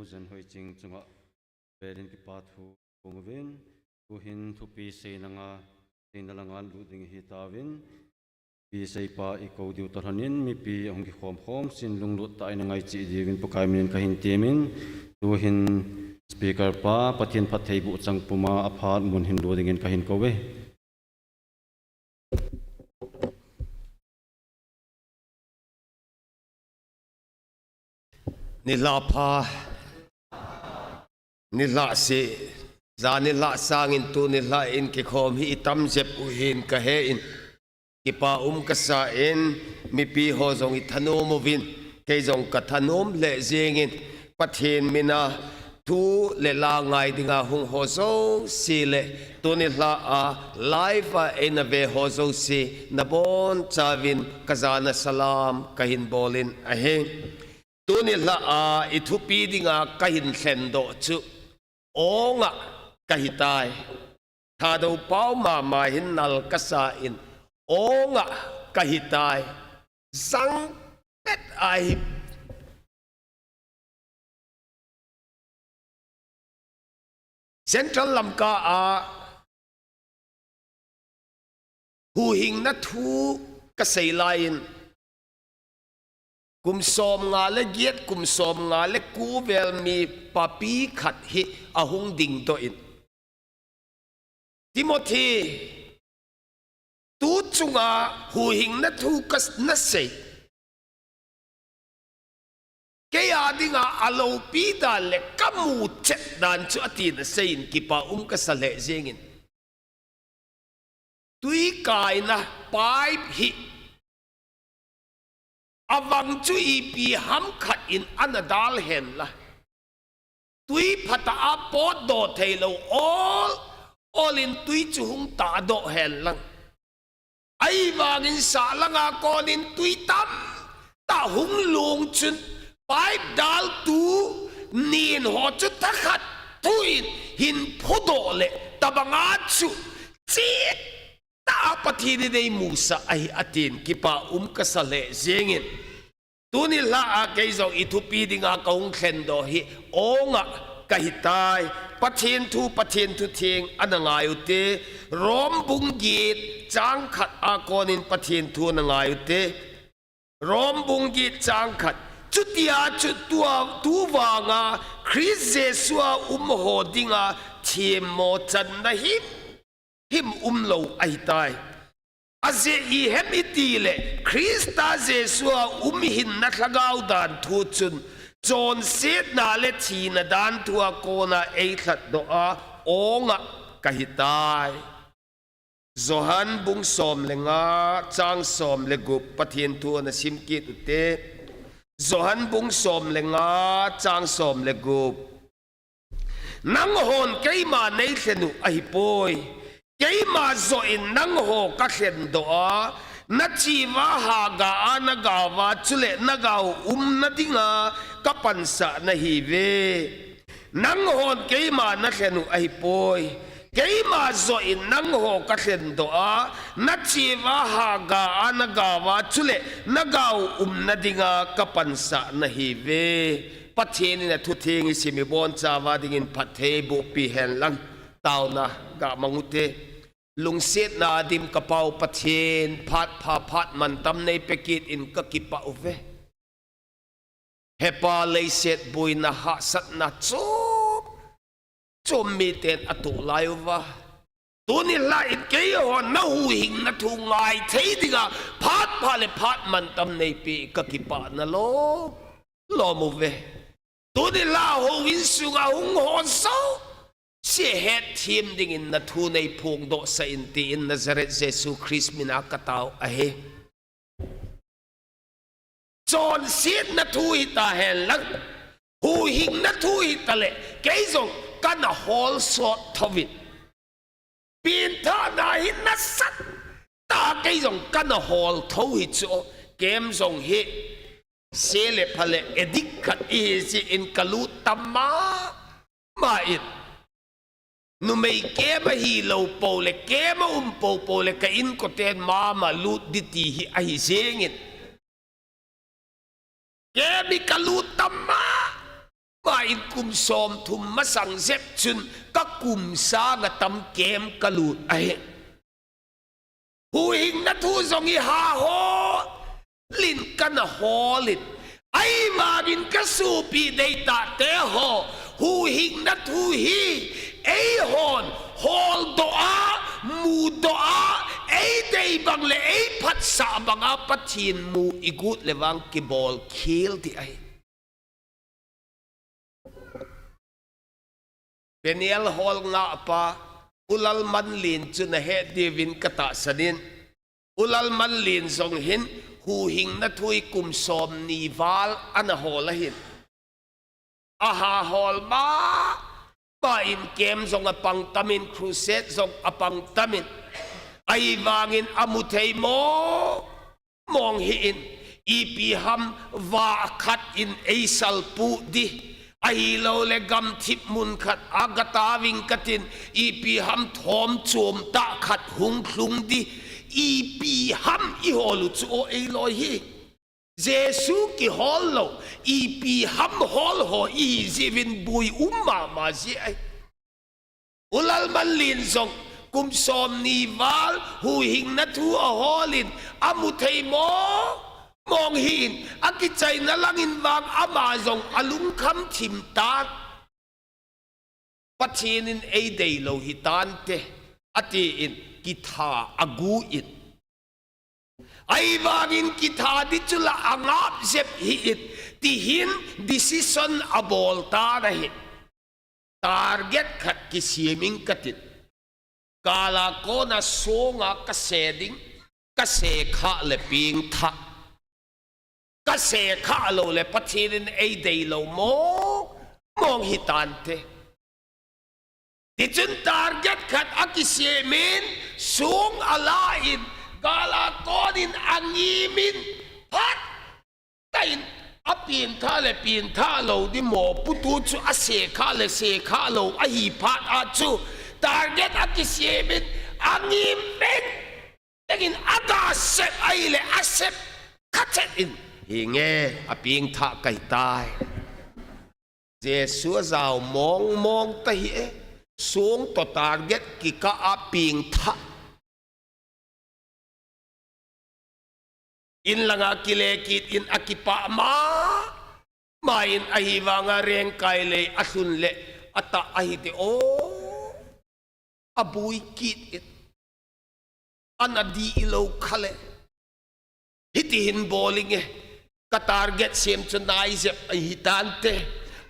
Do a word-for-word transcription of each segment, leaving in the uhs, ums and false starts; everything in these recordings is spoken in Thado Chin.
President Hoiching chunga velin kipa thu kong uvin, tuhin thupi seina nga, seina langa lut ding hi tauvin, pi seipa i ko diu tah lhonin, mipi ahung kikhom khom sin lunglut tah in angai cheh diuvin Pakai minin kahin temin, tuhin speaker pa, Pathen phattheiboh chang puma aphat mun hin lut dingin kahin kouve. Nilhah pha, nilhah seh, jan nilhah sangin tu nilhah in kikhom hi i tam jep u hin kahe in, kipa um kasa in, mipi ho jong i thanom uvin, kei jong ka thanom lheh jengin, Pathen mina thu le la ngai dinga hung ho jouse le, tu nilhah a live a eina ve ho jouse, nabonchauvin ka jana salam kahin bolin ahi. Tu nilhah a i thupi dinga kahin lhendoh chu, Ong ah kahitai. Thadou pao mama hin nal kasa in, Ong ah kahitai. Jang pet ahi. Central Lamka a huhhingna thu kasei laiyin, kum somnga le giet, kum somnga le ko vel mi papi khat hi ahung dingdoh in, Timothy, tu chunga huhhingna thu kana sei. Kei a dinga alopi dan le kamu chet dan chu atin aseiyin kipa um kasa lheh jengin. Tui kaina pipe hi avang chu ipi ham khat in ana dal henla, tui phatah a potdoh theilou ol ol in tui chu hung tahdoh henlang. Ahivangin sahlanga konin tui tamtah hung lung chun, pipe daltu nin ho chu thakhat thu in hin phudoh le tabanga chu cheh tah a Pathen in eimusah ahi atin kipa um kasa lheh jengin. Tu nilhah a kei jong i thupi dinga kahung lhendoh hi Ong ah kahitai. Pathen thu, Pathen thu theng ana ngai ute. Rom bung giet chang khat a konin Pathen thu ana ngai ute. Rom bung giet chang khat. Chutia chu tua, tuvanga Christ Jesu a um ho dinga themmo channa him him umlou ahitai. Ajeh ihem itile Christa Jesu a um hinna lhagao dan thu chun, chonsetna le thina dan thu a kona eilhatdoh a, Ong ah kahitai. Johan bung som le nga, chang som le gup, Pathen thu ana sim kit ute. Johan bung som le nga, chang som le gup. Nanghon keima neilhen u ahipoi. Keima joh in nangho kalhendoh a, nachiva haga a nagao va, chule nagao umna dinga kapansah nahiuve. Nanghon keima nalhen u ahipoi. Keima joh in nangho kalhendoh a, nachiva haga a nagao va, chule nagao umna dinga kapansah nahiuve. Pathen in athu theng isim ibonchauva dingin phattheiboh pi henlang. Taona ga mang ute. Lungsetna a dim kapau Pathen, phat pha phat mantam neipeh kit in kakipah uve. Hepa, leiset boina, hahsatna chom chom miten atoh lai uva, tuni lhah in keihon nahuhhingna thu ngai thei dinga phat pha le phat mantam neipeh kakipah na lom lom uve. Tuni lhah houin sunga hung ho jouse hetthem dingin nathu neiphongdoh sah in tin Nazareth Jesu Christ mina katao ahi. Chonsetna thu hita henlang, huhhingna thu hitale, kei jong kana holsot thouvin. Pengthahna hi nasatah a kei jong kana hol thou hi chu, kem jong hi, se le pha le addict khat ihi jeh in kalut tam mama in. Numei kem ahilou pou le, kem aum pou pou le, ka inkoten mama lut ding ti hi ahi jengin. Kem hi kalut tam mama in kum somthum masang jep chun ka kum sang a tam kem ka lut ahi. Huhhingna thu jong i ha ho lin kana hol in. Ahivangin ka sopi deitahte ho, huhhingna thu hi eihon holdoh a, mudoh a, eidei bang le eiphatsah banga Pathen mu i got le vang kibol khel ding ahi. Peniel hol ngahpa, U Lalmanlen chu na het diuvin ka tahsan in. U Lalmanlen jong hin huhhingna thu hi kum somni val ana hol ahin. Aha hol mama in camp jong apang tamin, crusade jong apang tamin. Ahivangin amu thei mong mong hih in, ipi ham vah khat in eisal pu ding, ahilou le gamthip mun khat a gatauving katin, ipi ham thom chom tah khat hung lhung ding, ipi ham i hol u chu o eiloi hi. Jesu kihol lou, ipi ham hol ho ihi jiuvin boi um mama ji ahi. U Lalmanlen jong kum somni val huhhingna thu ahol in, amu thei mong mong hih in, akichaina langin vang ama jong alungkham thim tan. Pathen in eidei lou hitante, atin kitha agu in. Ahivangin kitha ding chu la angap jep hih in, tihin decision abol tan ahi. Target khat kisem ing katin. Gal a kona songa ka se ding, ka se khah le pengthah. Ka se khah lou le Pathen in eidei lou mong mong hitante. Tichun target khat akisem in, song ala in, gal a kon in angim in, phat tah in, apengthah le pengthah lou ding moputu chu ase khah le se khah lou ahi phat a chu, target akisem in, angim in, tengin aga sep ahile asep kachet in, hinge, apengthah kahitai. Jesu ajao mong mong tahih e, song toh target kikah a pengthah. In langa kile kit in akipah mama in, ahivanga rengkai lei alhun le atah ahi te o. Aboi kit in. Ana dih lou kha le. Hitihin bol inge. Ka target sem chu nai jep ahi tante.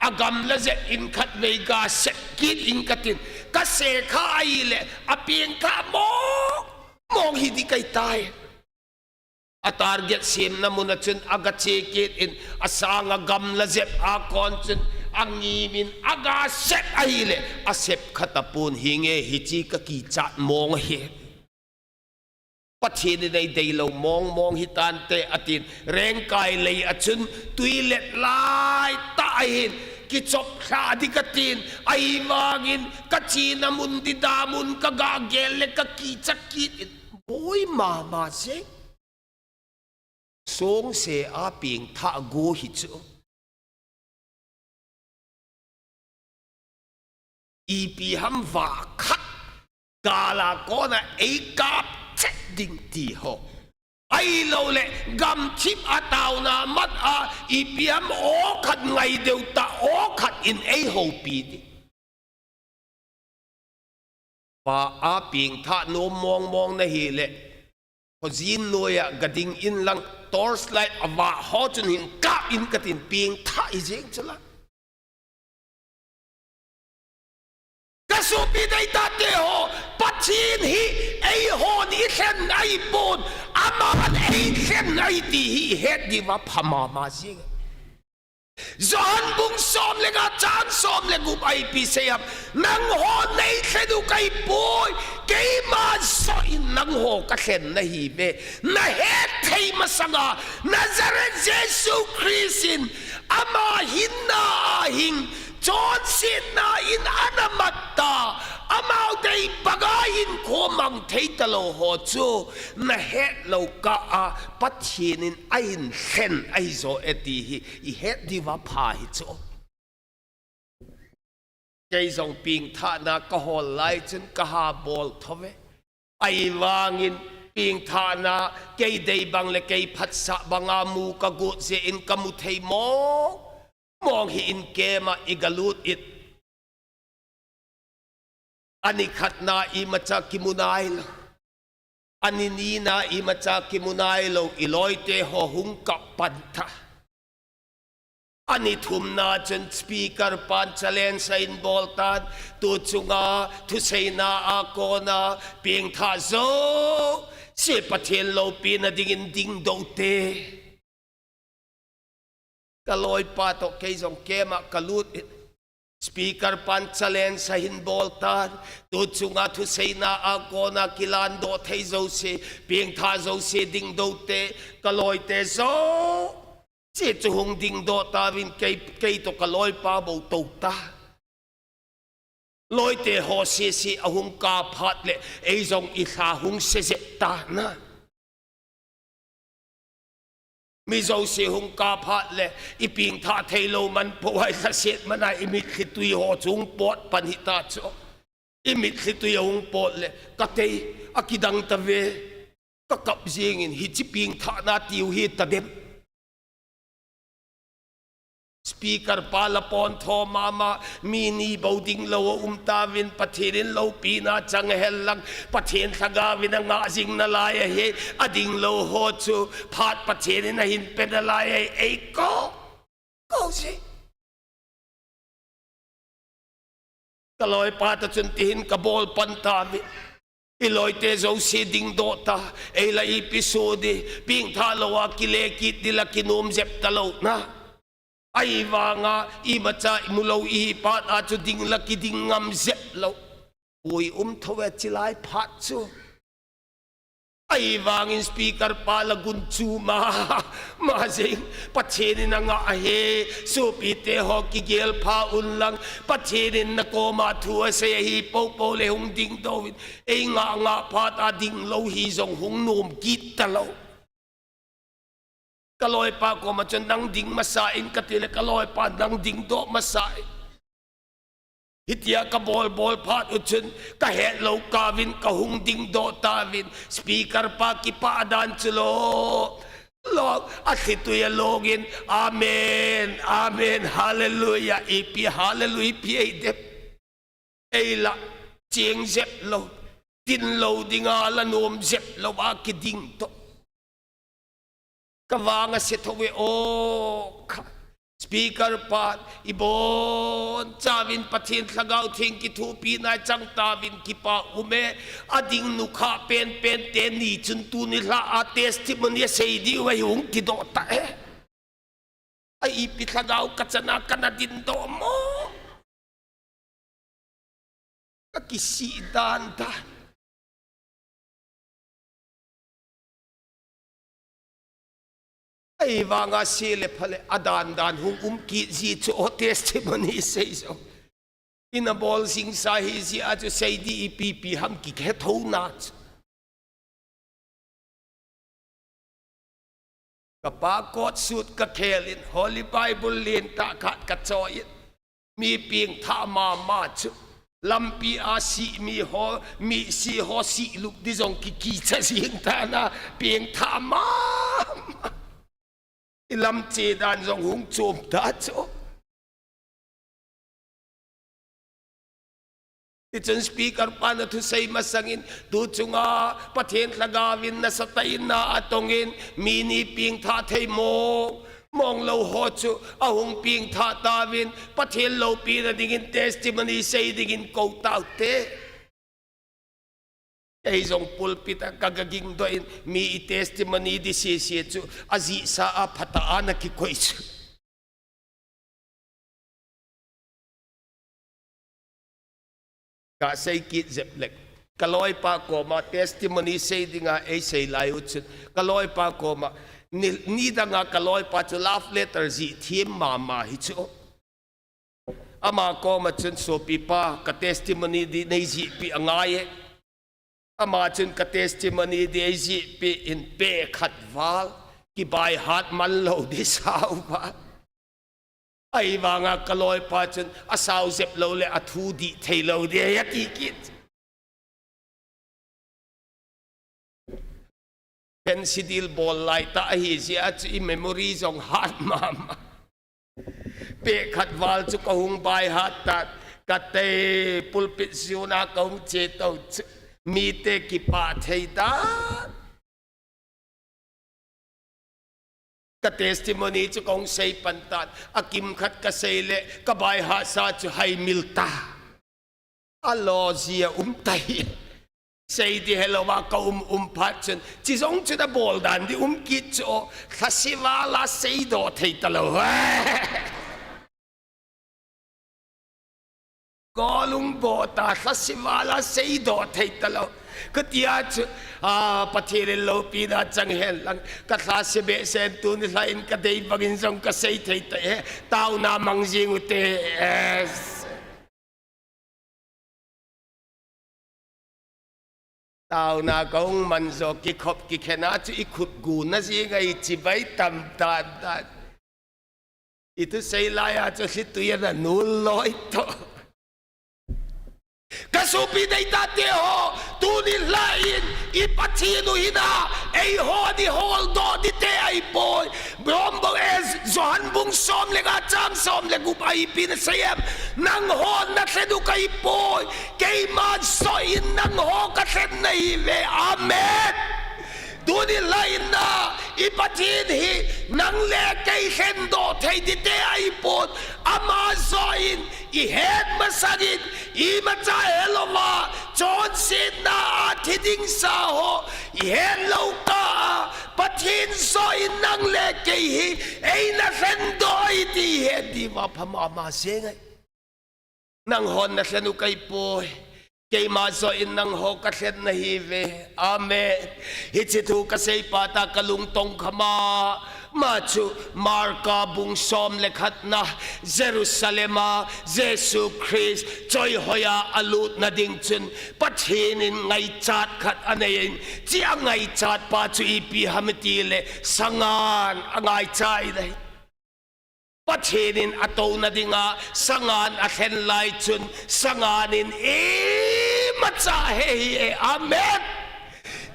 Agamla jep in khatvei ga sep kit ing katin. Ka se khah ahile apengthah mong mong hi ding kahitai. A target semna mun a chun aga che kit in, asanga gamla jep a kon chun angim in aga sep ahile, asep kha tapon, hinge hiche ka kichat mong ahi. Pathen in eidei lou mong mong hitante atin, rengkai lei a chun twilet lai tah ahin, kichop lha ding katin, ahivangin ka chena mun dida mun ka ga gel le ka kichat kit in, boi mama jeng. Songse a pengthah go hi chu. Ipi ham vah khat gal a kona eikap chet ding ti ho. Ahilou le gamthip a taona mat a ipi ham aw khat ngai deu tah, aw khat in eihoupi ding. Vah a pengthah nom mong mong nahi le, khojin noiya gading in lang torch light a vah ho chun hin kap in katin pengthah hi jeng chula. Ka sopi deitahte ho, Pathen hi eihon ilhen ahipon, aman eilhen ahi ti hi ihet diu va pha mama jeng. Johan bung som le nga chang som le gup a ipi asei ham, nangho neilhen u kahipoi, keima joh in nangho kalhen nahiuve. Nahet thei masanga Nazareth Jesu Christ in ama hinna a hing, chonsetna in ana mat ta, amau dei banga hinkho mang thei talou ho chu nahet lou kah a Pathen in ahin lhen ahi jo e ti hi ihet diu va pha hi chu. Kei jong pengthahna kahol lai chun kaha bol thou ve. Ahivangin pengthahna kei dei bang le kei phatsah banga mu kagot jeh in kamu thei mong mong hi in camp a igalut in. Ani khatna imacha kimu nailou. Ani nina imacha kimu nailou, iloite ho hung kap pan ta. Ani thumna chun speaker pan challenge ahin bol tan, tu chunga thuseina a kona pengthah jouse Pathen loupina dingin dingdoh te. Kaloipa toh kei jong camp a kalut in. Speaker pan challenge ahin bol tan, tu chunga thuseina a kona kilandoh thei jouse, pengthah jouse dingdoh te, kaloite jouse chu hung dingdoh tauvin kei, kei toh kaloipa bou tou ta. Loite ho sese ahung kap phat le, ei jong ilha hung se jep ta na. Mi jouse hung kap phat le, ipengthah theilou man pou a, ilhaset man a imitlhi tui ho chu hung pot pan hita chu. Imitlhi tui ahung pot le, katei, akidang tave. Kakap jingin, hiche pengthahna tiu hitadem. Speaker pa la pontho mama, mi ni bou dinglou aum tauvin, Pathen in loupina chang hen lang, Pathen lhagaovin angah jing nalai ahi, adinglou ho chu phat Pathen in ahin pe nalai ahi, ei ko, ko si. Kaloipa toh chun tihin kabol pan tauve. Iloite jouse dingdoh ta, ei la ipi soh ding, pengthah lou a kile kit ding la kinom jep talou na. Ahivanga imacha imu lou ihi phat a chu ding la kiding ngam jep lou. Ui um thou ve chilai phat chu. Ahivangin speaker pa la gunchu mama jing, Pathen in angah ahi, sopite ho kigel pha un lang, Pathen in nakoma thu asei ahi poupou le hung dingdoh in, ei ngah ngah phat a dinglou hi jong hung nom kit talou. Kaloipa koma chun nang ding masa in kati le, kaloipa nang dingdoh masa in. Hitia kabol bol phat u chun, kahet lou kauvin kahung dingdoh tauvin, speaker pa kipah dan chu lo, lo, alhi tui alongin, amen, amen, hallelujah, ipi hallelujah ipi eidem. Ei la cheng jep lou, dinglou dinga la nom jep lou a kiding toh. Kavang ase thou ve o kha. Speaker pan, ibonchauvin Pathen Lhagao Theng kithopina chang tauvin kipa um e, ading nukhah penpen teni chun tuni lha a testimony asei diu ahi hung tidoh ta e. A ipi lhagao kachana kana dindoh mo. Kakisih dan dan. Ahivanga se le pha le adan dan hung um kit ji chu o testimony sei jong. Ina bol jingsa hi jia chu sei di ipi ipi ham kikhe thou na chu. Kapa coat suit kakhel in, Holy Bible lentah khat kachoi in, mi pengthah mama chu. Lampi a sih mi ho, mi sih ho sih lup di jong kikicha jing ta na, pengthah mama. I lam che dan jong hung chom ta chu. Hichun speaker pan athusei masangin, tu chunga Pathen Lhagaovin nasatah in na atongin, mi ni pengthah thei mong mong lou ho chu ahung pengthah tauvin, Pathen loupina dingin testimony sei dingin kou taute. Kei jong pulpit a kaga gingdoh in, mi i testimony di sese chu ajihsa a phatah a ana kikoi chu. Kasei kit jep leng. Kaloipa koma testimony sei dinga eisei lai u chun, kaloipa koma, ni, nidanga kaloipa chu love letter jih them mama hi chu. Ama koma chun, sopipa, ka testimony di neijihpeh angai e. Ama chun ka testimony di eijihpeh in peh khat val, kibaihat man lou di sao val. Ahivanga ka loipa chun asao jep lou le athu dih thei lou ding ahi ati kit. Pencil bol lai tah ahi jeh a chu i memory jong hat mama. Peh khat val chu ka hung by heart tan, ka tei pulpit jun a ka hung che tou chu mite kipah thei tan. Ka testimony chu ka hung sei pan tan, a kimkhat ka sei le ka by heart sa chu hai mil ta. A lo jia um tai. Sei ding helou a ka um um phat chun, chi jong chun a bol dan ding um kit chu, lhase val a seidoh thei talou. Golung bo ta lhase val a seidoh thei talou. Ka tia chu, a, Pathen in loupina chang hen lang, ka lhase behseh in tuni lha in ka dei bangin jong ka sei thei tai e, taona mang jing u te, yes. Taona ka hung man jo kikhop kikhen a chu i khut gu na jing a i chibai tam tan tan. I thusei lai a chu lhitui ana nul loi toh. Ka sopi deitate ho, tuni lha in i Pathen u hin a, eiho ni holdoh ding te ahi poi. Rom bung, eh, Johan bung som le nga chang som le gup a ipi ana sei em? Nangho na lhen u ka hi poi, keima joh in nangho ka lhen nahi uve. Amen. Tuni lha in a, i Pathen hi nang le kei lhendoh thei ding te ahi pon, ama joh in i het masang in, imacha helou a, chonsetna a thi ding sa ho, i het lou kah a, Pathen joh in nang le kei hi eina lhendoh ahi ti i het diu va pha mama jeng ahi. Nangho na lhen u ka hi poi, keima joh in nangho ka lhen nahi uve. Amen. Hiche thu ka sei phat a ka lung tong kha mama chu, Marka bung som le khat na, Jerusalem a Jesu Christ choihoi a alut na ding chun Pathen in ngaichat khat anei in, hiche angaichat pa chu ipi ham iti le, sangan angaicha in ahi. Pathen in atouna dinga sangan alhen lai chun, sangan in imacha ahe hih e. Amen.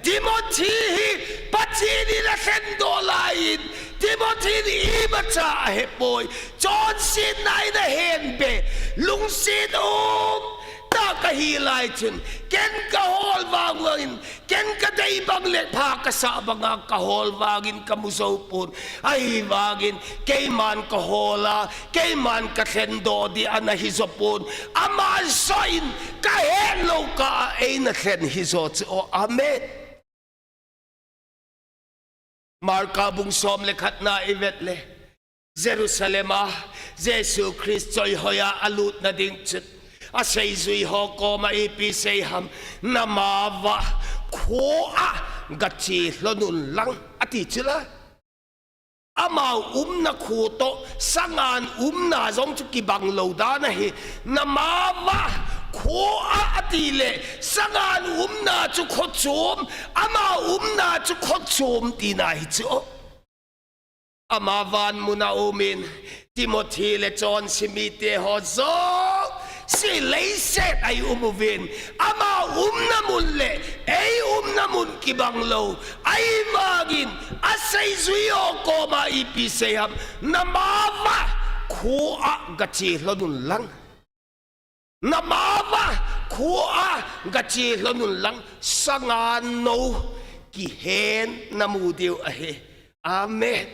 Timothy hi Pathen in alhendoh lai in, Timothy in imacha ahe poi. Chonsetna in ahen be, lungset um tah kahi lai chun, ken ka hol vang vang in, ken ka dei bang le pha ka sah banga ka hol vangin ka mu jou pon. Ahivangin keiman ka hol a, keiman ka lhendoh ding ana hi jou pon. Ama joh in ka het lou kah a eina lhen hi jou chu. O, amen. Marka bung som le khat na i vet le, Jerusalem a Jesu Christ choihoi a alut na ding chun, aseijui ho koma ipi sei ham? Namava kho a gache lhon un lang, ati chu la. Amau umna kho toh sangan umna jong chu kibang lou dan ahi. Namava kho a ati le, sangan umna chu kho chom, amau umna chu kho chom tina hi chu. Ama van mun a um in, Timothy le chonse mite ho jouse leiset a i um uvin, ama umna mun le ei umna mun kibang lou. Ahivangin aseijui ho koma ipi sei ham? Namava kho a gache lhon un lang. Namava kho a gache lhon un lang, sangan nou kihen namu diu ahi. Amen.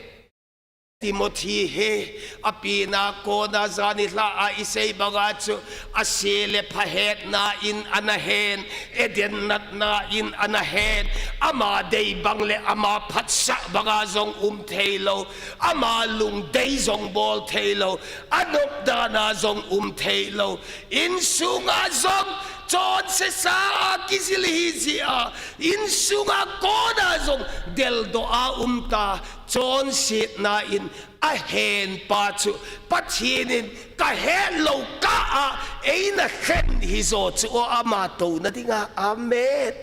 Timothy hi api na kona jani lha a i sei banga chu, ase le pha hetna in ana hen, Eden natna in ana hen, ama dei bang le ama phatsah banga jong um thei lou, ama lungdei jong bol thei lou, anop dan a jong um thei lou. Insunga jong chonse sa a kijil hi jeh a, insunga kona jong deldoh a um ta, chonsetna in ahen pa chu Pathen in ka het lou kah a eina lhen hi jou chu, o ama touna dinga. Amen.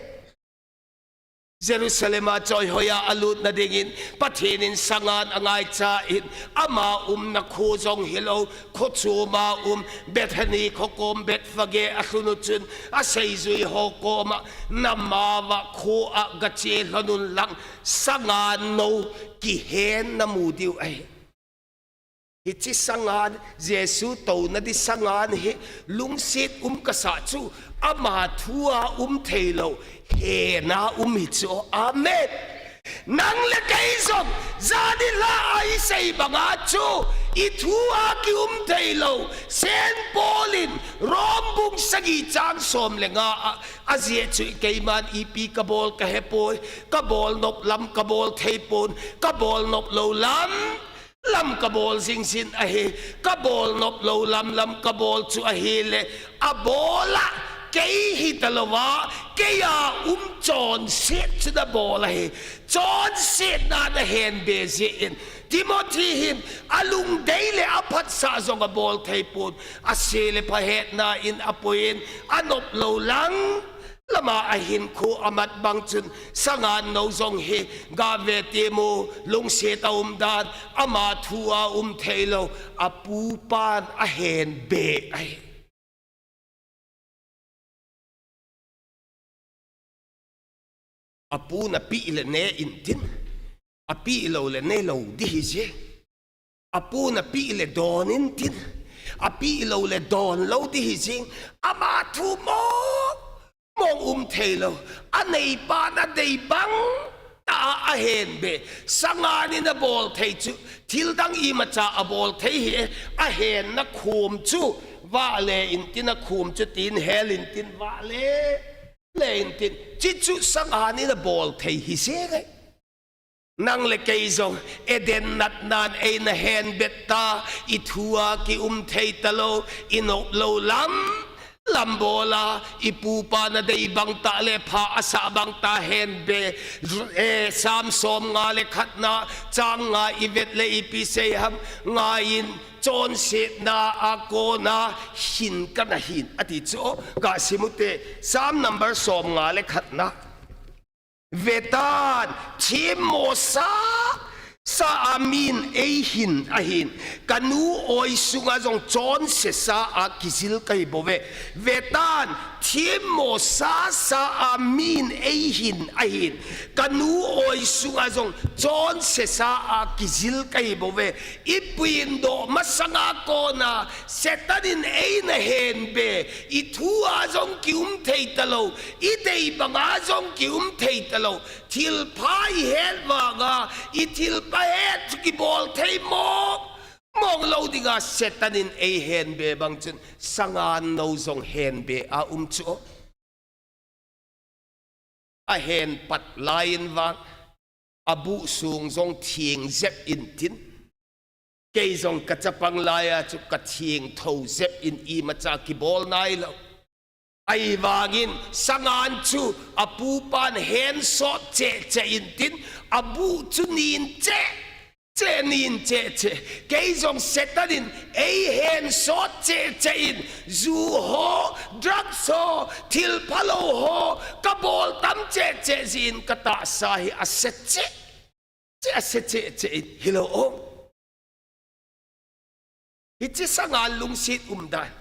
Jerusalem a choi hoiya alut nadingin Pathen in sangan angaicha in, ama umna kho jong hilou, kho chom a um, Bethany kho kom Bethphage alhun u chun, aseijui ho koma, Namava kho a gache lhon un lang, sangan nou kihen namu diu ahi. Hiche sangan, Jesu touna di sangan hi, lungset um kasah chu, ama thu a um theilou, hena um hi chu. Amen. Nang le kei jong, jani la a isei banga chu, i thu a kium theilou, Saint Paul in, Rome bung sagi chang som le nga a, ajeh chu keiman ipi kabol kahepoi, kabol nop lam kabol theipon, kabol nop lou lam, lam kabol jingjing ahi, kabol nop lou lam lam kabol chu ahile, abol a, kei hitalouva, kei a um chonset chu nabol ahi, chonsetna nahenbe jeh in, Timothy hin, alungdei le aphatsah jong abol theipon, ase le phahetna in apuiyin, anop lou lang, lama ahinkho amat bang chun, sangan nou jong hi, gave temo, lungset a um dan, ama thu a um theilou, apupan ahenbe ahi. Apun apeh le ne intin, apeh lou le ne lou di hijing. Apun apeh le don intin, apeh lou le don lou di hijing. Ama thu mong mong um theilou, aneipan adei bang tah a ahenbe, sangan in abol thei chu, thildang imacha abol thei hih e, ahenna khom chu, vale intin akhom chu tin hel intin vale, le intin, chuche chu sangan in abol thei hi jeng e. Nang le kei jong, Eden natnan eina henbe ta, i thu a kium thei talou, i nop lou lam, lam bol a, i pupa nadei bang tah le pha asah bang tah henbe, eh, Sam som nga le khatna, chang nga ivet le ipi sei ham, ngaiyin, chonsetna a kona hin kana hin, ati chu, gasim u te, Sam number som nga le khatna. Vetan, themmo sa, sa a min eihin ahin, kanu oi sunga jong chonse sa a kijil kahi bouve. Vetan, themmo sa, sa a min eihin ahin, kanu oi sunga jong chonse sa a kijil kahi bouve. Ipuiyin doh masanga kona, Satan in eina henbe, i thu a jong kium thei talou, i dei banga jong kium thei talou, thilpha i het vanga, i thilpha het chu kibol thei mong mong lou dinga Satan in eihenbe bang chun, sangan nou jong henbe a um chu. Ahen pat laiyin vang, abuh sung jong theng jep intin. Kei jong kachapang laiya chu katheng tho jep in imacha kibol nailou. Ahivangin sangan chu apupan hensot cheh cheh intin, abuh chu nin cheh cheh, nin cheh cheh. Kei jong Satan in eihen sot cheh cheh in, ju ho, drugs ho, thilphalou ho, kabol tam cheh cheh jeh in katahsa hi ase cheh cheh, ase cheh cheh in hilou o. Hiche sangan lungset umdan.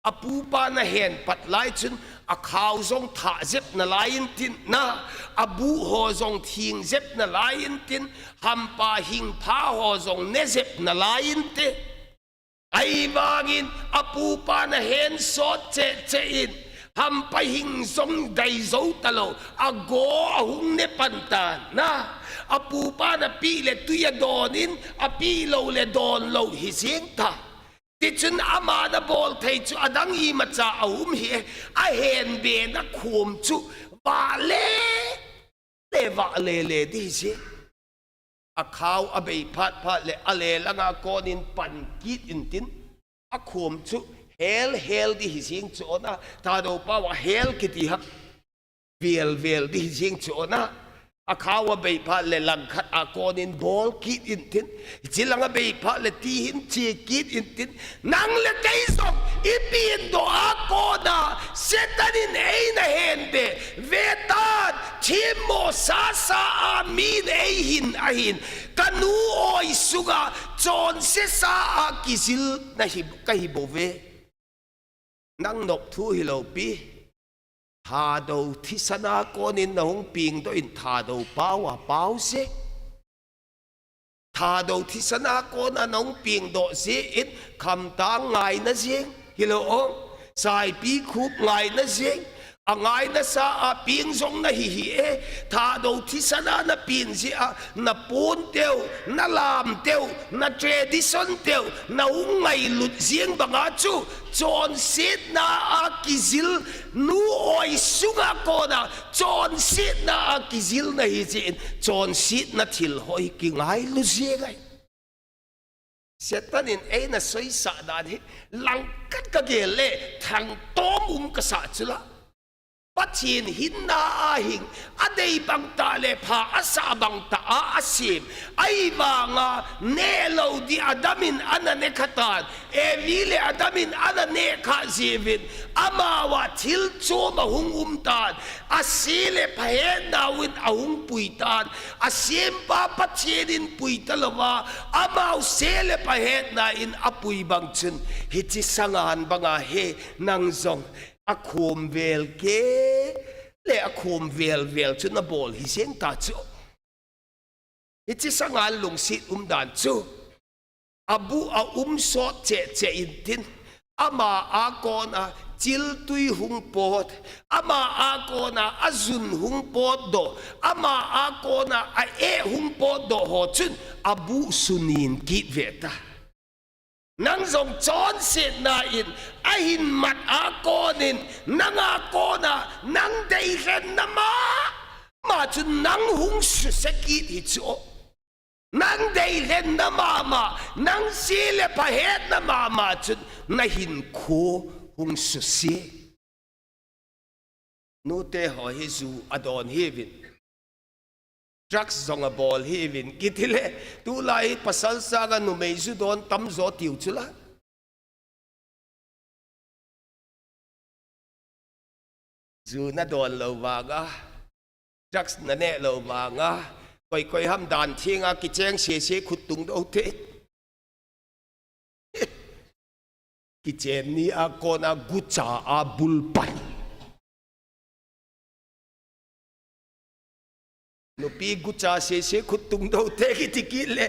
Apupan ahen pat lai chun akhao jong thah jep nalai intin na, abuh ho jong theng jep nalai intin, hampa hingpha ho jong ne jep nalai inte. Ahivangin apupan ahensot cheh cheh in, hampa hing jong dei jou talou, ago ahung ne pan tan na, apupan apeh le tui adon in, apeh lou le don lou hi jeng ta. Tichun aman abol thei chu adang imacha aum hih e, ahenbe na khom chu, vale le vale le di hi jeng. Akhao abei phat phat le ale langa konin pan kit intin, akhom chu hel hel di hi jeng chu ona, Thadou pao a hel kiti ham. Vel vel di hi jeng chu ona. Akhao abei phat le langkhat a konin bol kit intin, hiche lang abei phat le tihin che kit intin, nang le kei jong ipi in doh a kona Satan in eina henbe, vetan, Themmo sasa a min eihin ahin, kanu oi sunga chonse sa a kijil nahi, kahi bouve. Nang nop thu hilou pi. Thadou thisan a konin nahung pengdoh in Thadou pao a pao jeng. Thadou thisan a kona nahung pengdoh jeh in Khamtang ngaina jeng. Hilou ong. Saipikhup ngaina jeng. Angaina sa a peng jong nahi hih e. Thadou thisan a napeng jeh a naponteu, nalamteu, na tradition teu, nahung ngailut jeng banga chu chonsetna a kijil, nu oi sunga kona chonsetna a kijil nahi jeh in, chonsetna thil hoi kingailu jeng ahi. Satan in eina soisah dan hi langkhat kagel le thangtom um kasah chula. Pathen hinna a hing, adei bang tah le pha asah bang tah a asem. Ahivanga nehlou ding Adam in ana nekhatan, Evi le Adam in ana nekhah jeh uvin, amau a thil chom ahung umtan, ase le pha hetna uvin ahung puitan, asempa Pathen in puitalouva, amau se le pha hetna in apui bang chun, hiche sangan banga hi nang jong akhom vel kei le akhom vel vel chu nabol hi jeng ta chu. Hiche sangan lungset umdan chu, abuh a um sot cheh cheh intin, ama a kona chiltui hung pot, ama a kona ajun hung potdoh, ama a kona a-eh hung potdoh ho chun abuh sunin kit ve ta. Nang jong chonsetna in ahin mat a konin, nanga kona nang deilhenna mama chun nang hung suse kit hi chu. Nang deilhenna mama, nang se le pha hetna mama chun nahinkho hung suse. Nute ho hi ju adon hiuvin, drugs jong abol hiuvin, kiti le, tulai pasal sanga numei ju don tamjo tiu chula. Ju nadon lou vanga, drugs naneh lou vanga, koi koi ham dan thenga kicheng sese khut tungdoh te. Kichen ni a kona gucha a bul pan. Nupi gucha sese khut tungdoh te kiti kit le,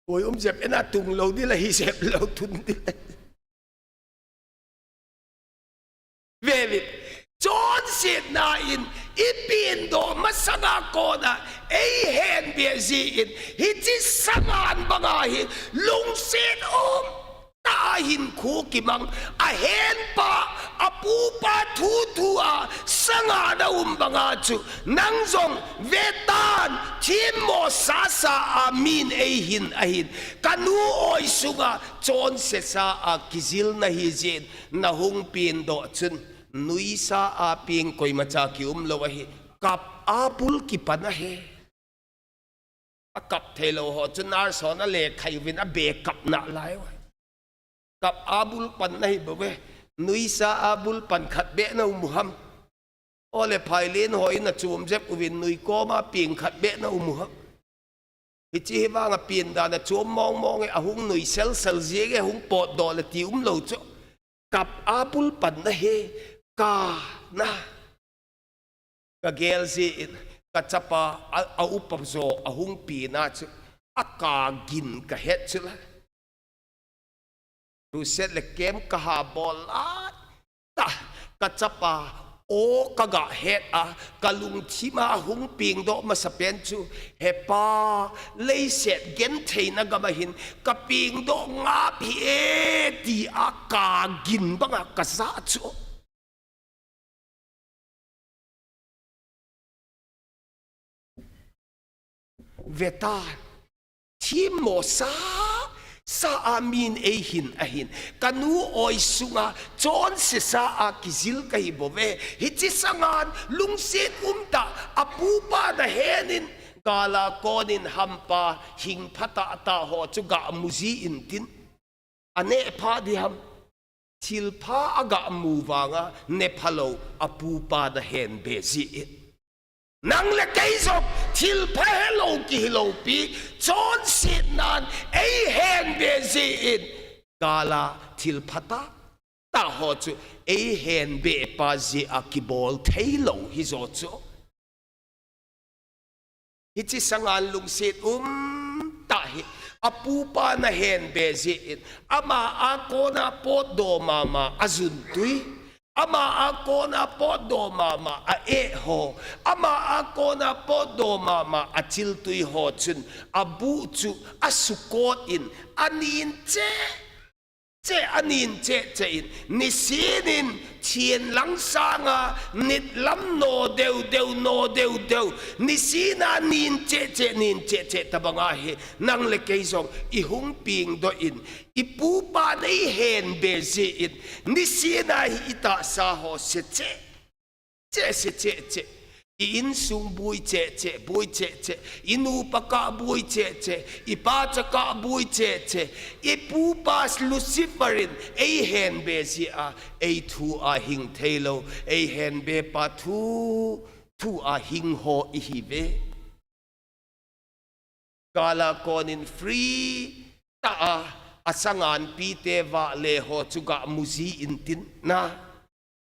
koi um jep ena tunglou ding la, hi jep lou tun ding la. Vevin, chonsetna in ipendoh masanga kona eihenbeh jeh in, hiche sangan banga hi lungset umtah a hinkho kimang, ahenpa, apupa thuthu a sangan aum banga chu, nang jong vetan, themmo sasa a min eihin ahin, kanu oi sunga chonse sa a kijil nahi jeh in, nahung pendoh chun, nuisa a peng koimacha kiumlou ahi, kap a bul kipan ahi. Akap theilou ho chu nurse hon alekhaiuvin abe kap nalai u ahi. Kap a bul pan nahi bouve, nuisa a bul pan khat beh naum u ham. Ole phailen hon achom jep uvin nui koma peng khat beh naum u ham. Hiche hi vanga pen dan achom mong mong e, ahung nui sel sel jeng e, hung potdoh le ti umlou chu. Kap a bul pan nahi, kana. Kagel jeh in, kachapa a, aupa jo ahung pena chu, akagin kahet chula. Crusade le camp kaha bol lai tah, kachapa o kaga het a, kalungthim a ahung pengdoh masapen chu, hepa, leiset gentheina gam ahin kapengdoh ngap hih e, tia kagin banga kajah chu. Vetan, themmo sasa a min eihin ahin, kanu oi sunga chonse sa a kijil kahi bouve. Hiche sangan lungset umtah, apupa nahenin, gal a konin hampa hing phatah tah ho chu gamu jin tin, aneh pha ding ham. Thilpha agamu vanga nephalou apupa nahenbeh jin. Nang le kei jong thilpha helou kihi lou pi, chonsetnan eihenbe jeh in, gala thilpha tah tah ho chu eihenbe pa jeh a kibol theilou hijo chu. Hiche sangan lungset umtah hi apupa nahenbe jeh in, ama a kona potdoh mama ajuntui, ama a kona potdoh mama a-eh ho, ama a kona potdoh mama achiltui ho chun abuh chu asukot in, anin cheh cheh, anin cheh cheh in, nisin in thenlang sanga nitlam no deu deu, no deu deu, nisin a nin cheh cheh, nin cheh cheh tabang ahi, nang le kei jong ihung pengdoh in, ipupa neihenbe jeh in, nisin a hi itahsa ho se cheh cheh, se cheh cheh. I-insung bui cheh cheh, bui cheh cheh. Inupa kah bui cheh cheh, ipacha kah bui cheh cheh. Ipupa Lucifer in eihenbe jeh a, eithu a hing theilou, eihenbe pa thu, thu a hing ho ihiuve. Gala konin free tah a, asanganpi te vahle ho chu gamu ji intin na.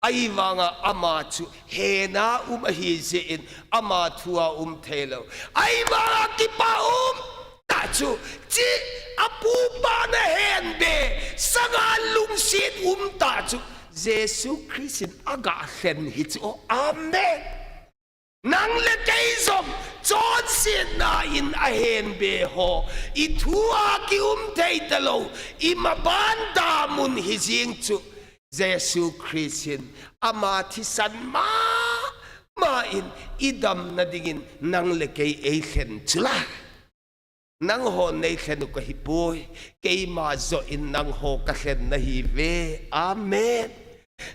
Ahivanga ama chu hena um ahi jeh in ama thu a um theilou. Ahivanga kipa umtah chu, hiche apupa nahenbe sangan lungset umtah chu Jesu Christ in agalhen hi chu. Amen. Nang le kei jong chonsetna in ahenbe ho, ithu a kium thei talou, imaban damun hijing chu, Jesu Christ in ama thisan mama in idamna dingin nang le kei eilhen chu la. Nangho neilhen u kahipoi, keima joh in nangho kalhen nahiuve. Amen.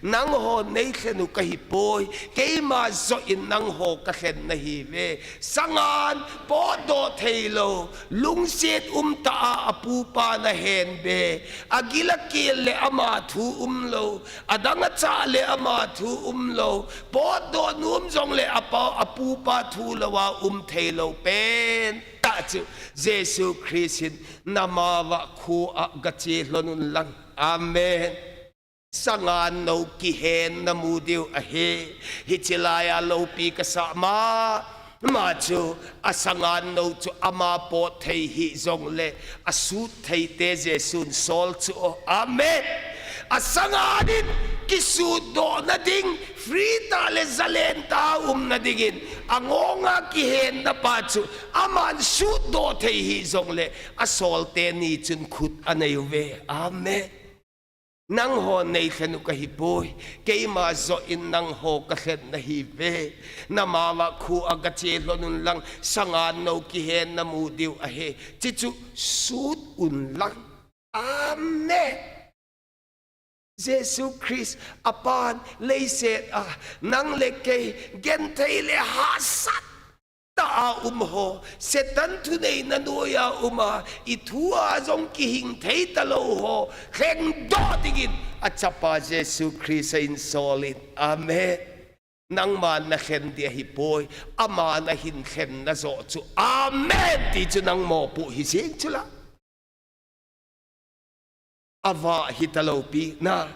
Nangho neilhen u kahipoi, keima joh in nangho kalhen nahiuve. Sangan potdoh theilou, lungset umtah a apupa nahenbe, agil akel le ama thu umlou, adang achah le ama thu umlou, potdoh nom jongle apa, apupa thu louva um theilou pentah chu, Jesu Christ in namava kho a gache lhon unlang. Amen. Sangan nou kihen namu diu ahi. Hiche laiya loupi kasah mama chu, asangan nou chu ama pot thei hih jongle, asut theite Jesun sol chu o. Amen. Asangan in kisutdohna ding, free tah le zalen tah a umna dingin, angonga kihenna pa chu, aman sutdoh thei hih jongle, asolte ni chun khut anei uve. Amen. Nangho neilhen u kahipoi, keima joh in nangho kalhen nahiuve. Namava kho a gache lhon unlang, sangan nou kihen namu diu ahi, chuche chu sut unlang. Amen. Jesu Christ apan leiset a nang le kei genthei le hahsat tah a um ho, Satan thuneina noiya um a, ithu a jong kihing thei talou ho lhengdoh dingin achapa Jesu Christ a insol in. Amen. Nangman nalhen ding ahipoi, aman ahin lhenna joh chu. Amen ti chu nang mopoh hijing chu la. Avah hita loupi, na,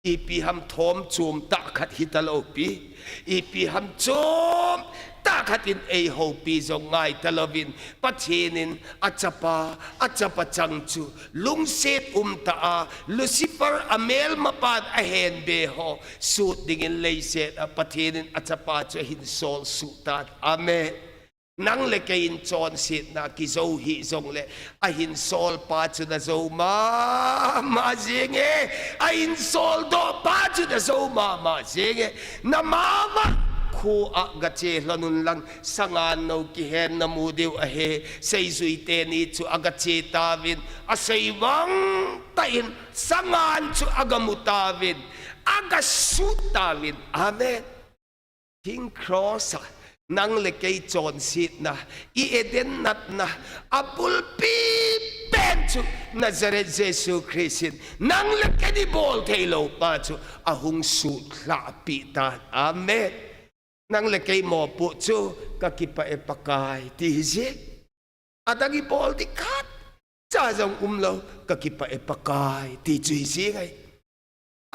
ipi ham thomchom tah khat hita loupi, ipi ham chomtah khat in eihoupi jong ngaita louvin, Pathen in achapa, achapa chang chu lungset umtah a, Lucifer amelmapan ahenbe ho sut dingin leiset a Pathen in achapa chu ahin sol suh tan. Amen. Nang le kei in chonsetna kijou hih jongle, ahin sol pa chu najou mama jenge, ahin soldoh pa chu najou mama jenge. Namava kho a gache lhon unlang, sangan nou kihen namu diu ahi. Seijui teni chu agache tauvin, asei vang tah in sangan chu agamu tauvin, agasut tauvin. Amen. Thing cross a, nang le kei chonsetna, i Eden natna, abulpi pen chu Nazareth Jesu Christ in, nang le kei in ibol theilou pa chu, ahung sutlhah peh tan. Amen. Nang le kei mopoh chu ka kipah e Pakai ti hi jing. Adang ibol ding khatcha jong umlou, ka kipah e Pakai ti chu hi jing ahi.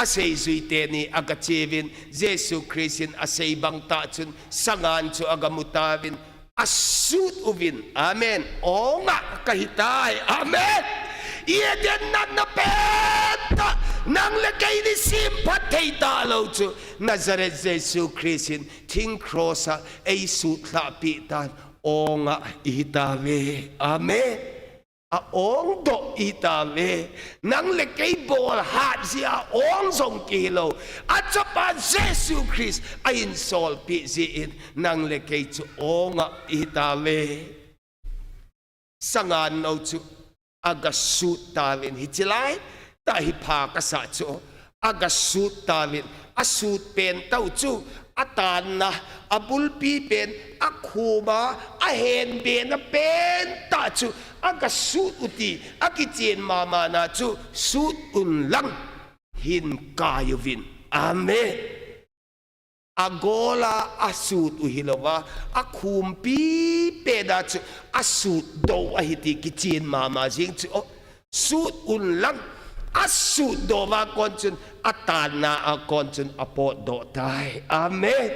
Aseijui teni aga cheuvin, Jesu Christ in asei bang tah chun sangan chu aga mu tauvin, asut uvin. Amen. Ong a kahi tai. Amen. Eden natna pen tah, nang le kei nisim phatthei talou chu Nazareth Jesu Christ in thing cross a eisut lhahpeh tan, ong a ihi tauve. Amen. A-ongdoh ihi tauve. Nang le kei bolhat jeh a ong jong kihilou, achapa Jesu Christ a-insolpeh jeh in nang le kei chu ong a ihi tauve. Sangan nou chu aga sut tauvin, hiche laitah hi pha kasah chu. Aga sut tauvin, asut pen tah u chu, atanna, abulpi pen, akhum a, ahenbena pen tah chu aga sut u ti, akichen mama na chu, sut un lang hin kai uvin. Amen. Agol a asut u hilouva, akhumpi pen a chu asutdoh u ahi ti kichen mama jing chu. O, sut un lang, asutdoh uva kon chun, atanna a kon chun apotdoh tai. Amen.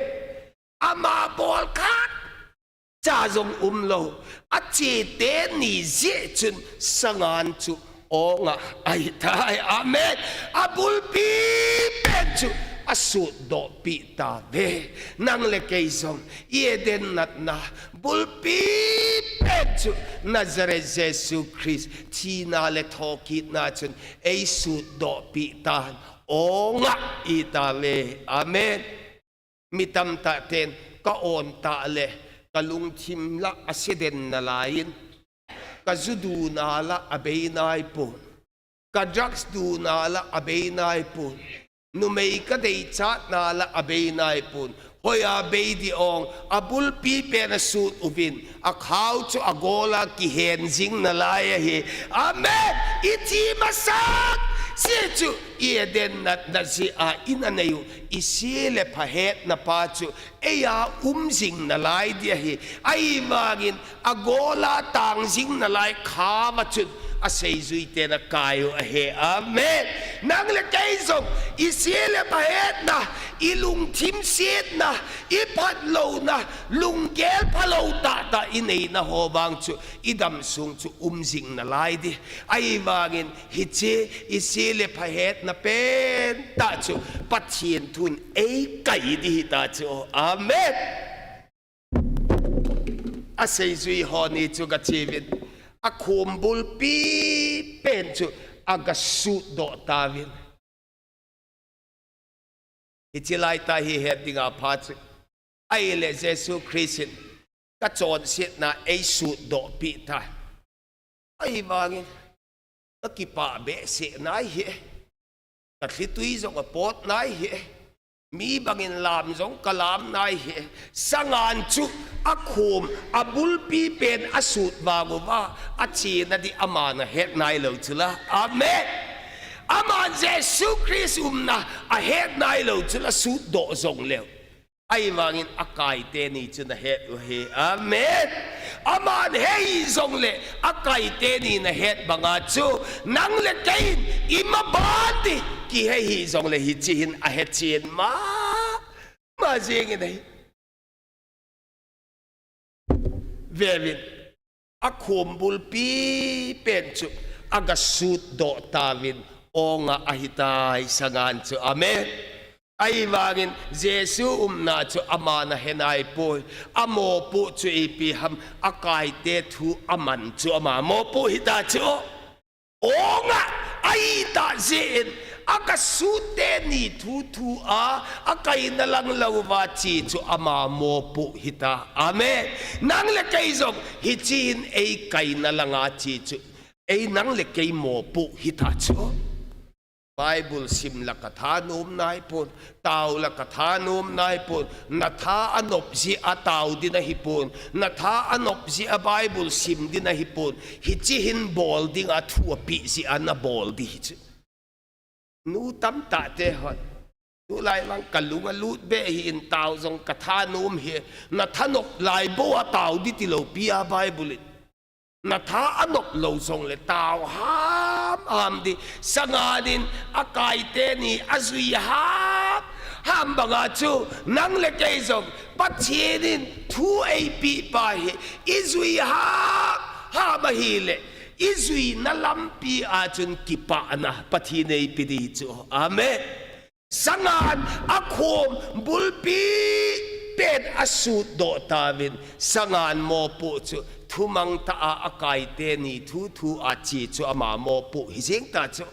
Ama bol khatcha jong umlou, ache teni jeh chun sangan chu ong a ahi tai. Amen. Abulpi pen chu asutdohpeh tauve. Nang le kei jong Eden natna bulpi pen chu Nazareth Jesu Christ thina le thokitna chun eisutdohpeh tan, ong a ihi tauve. Amen. Mi tamtah ten ka-on tah le kalungthim la ase den nalai in, ka ju duna la abei naipon, ka drugs duna la abei naipon, numei kadeichatna la abei naipon, hoiya bei ding ong, abulpi pen asut uvin, akhao chu agol a kihen jing nalai ahi. Amen. Iti masang jeh chu Eden natna jeh a in anei u, ise le pha hetna pa chu eia um jing nalai ding ahi. Ahivangin agol a tang jing nalai khao a chun aseijui ten akai u ahi. Amen. Nang le kei jong ise le pha hetna, ilungthim setna, iphatlouna, lunggel phalou tahtah ineina ho vang chu idam sung chu um jing nalai ding. Ahivangin hiche ise le pha hetna pen tah chu Pathen thun eikai ding hita chu. Amen. Aseijui ho ni chu aga cheuvin, akhum bulpi pen chu aga sutdoh tauvin. Hiche laitah hi het dinga pha chu, ahile Jesu Christ in kachonsetna eisutdohpeh tai. Ahivangin kakipah behseh nai hi, kalhitui jong apot nai hi, mi bangin lam jong kalam nai hi. Sangan chu akhum, abulpi pen asut vang uva, achena ding aman ahet nailou chula. Amen. Aman Jesu Christ umna ahet nailou chula, sutdoh jongleu. Ahivangin akai teni chun ahet u ahi. Amen. Aman he hijongle, akai teni in ahet banga chu nang le kei in imaban ding kihe hijongle, hiche hin ahechen mama jingin ahi. Veuvin, akhum bulpi pen chu aga sutdoh tauvin, ong a ahitai sangan chu. Amen. Ahivangin Jesu umna chu aman ahe naipoi. Amopoh chu ipi ham, akaite thu aman chu ama mopoh hita chu. Ong a ahitah jeh in, aga sut teni thuthu a, akaina lang louva che chu ama mopoh hita. Amen. Nang le kei jong hiche hin eikaina langa che chu, ei nang le kei mopoh hita chu. Bible sim la kathanom naipon, tao la kathanom naipon, natha anop jeh a tao ding ahipon, natha anop jeh a Bible sim ding ahipon, hiche hin bol dinga thu apeh jeh a nabol ding hichu. Nu tamtah te hon, Tulai vang kalung alut be hi in tao jong katha nom hi. Natha nop lai bou a tao di tilou pi a Bible in. Natha anop lou jongle tao ham ham di. Sangan in akai teni ajui ham ham banga chu nang le kei jong Pathen in thu eipeh pa hi ijui ham ham ahile, ijuina lampi a chun kipana Pathen in eipe di chu. Amen. Sangan akhom bulpi pen asut doh tauvin, sangan mopoh chu thumang tah a akai teni thu thu a che chu ama mopoh hi jeng ta chu.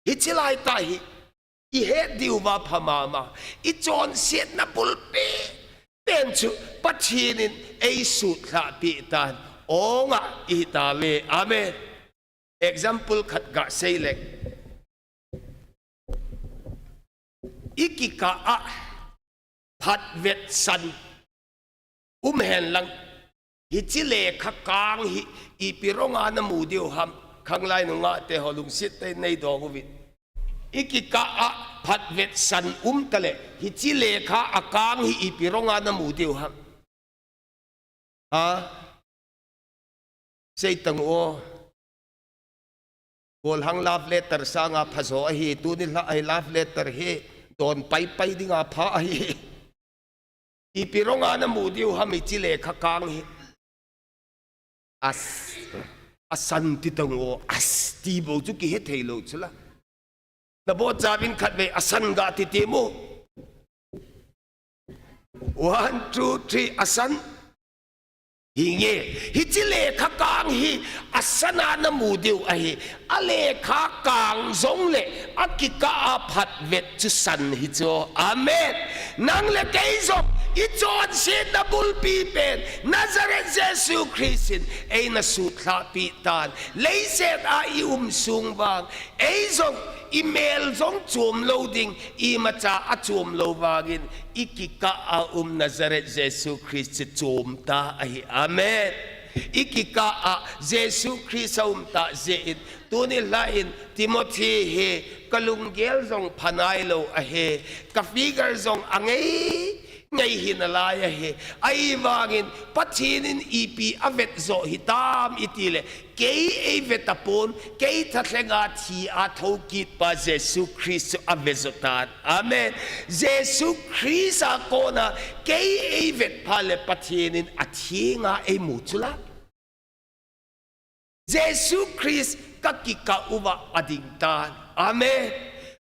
Hiche lai tah hi ihet diu va pha mama. Ichonsetna bulpi pen chu Pathen in eisut lhah peh tan. Ong a ihi tauve. Amen. Example khat gasei leng. Ikikah a phatvet san um hen lang. Hiche lekha kang hi ipi rong a namu diu ham. Khanglai nungah te ho lungset tah in nei dong uvin. Ikikah a phatvet san um tale. Hiche lekha akang hi ipi rong a namu diu ham. Ha? Sei tang o. Golhang love letter sanga phajo ahi, tuni lhah ahi love letter hi. Don pai pai dinga pha ahi. Ipi rong a namu diu ham hiche lekha kang hi. As, asan ti tang o, as ti bou chu kihe thei lou chu la. Nabonchauvin khatvei asan ga ti ti mo. One, two, three, asan. Hinge, hiche lekha kang hi asan a namu diu ahi. Alekha kang jongle akikah a phatvet chu san hi chu. Amen. Nang le kei jong ichonsetna bulpi pen Nazareth Jesu Christ in eina sut lhah peh tan. Leiset a ium sung vang, ei jong imel jong chom lou ding, imacha achom lou vangin, ikikah a um Nazareth Jesu Christ chu chom ta ahi. Amen. Ikikah a Jesu Christ aum tah jeh in, tuni lhah in Timothy hi kalunggel jong pha nailou ahi, ka figure jong angei ngei hi nalai ahi. Ahivangin Pathen in ipi avet joh hitam itile, kei eivet apon, kei thalhenga thi a thokit pa Jesu Christ chu ave jo tan. Amen. Jesu Christ a kona kei eivet phat le Pathen in athenga eimu chu la. Jesu Christ kakikah uva ading tan. Amen.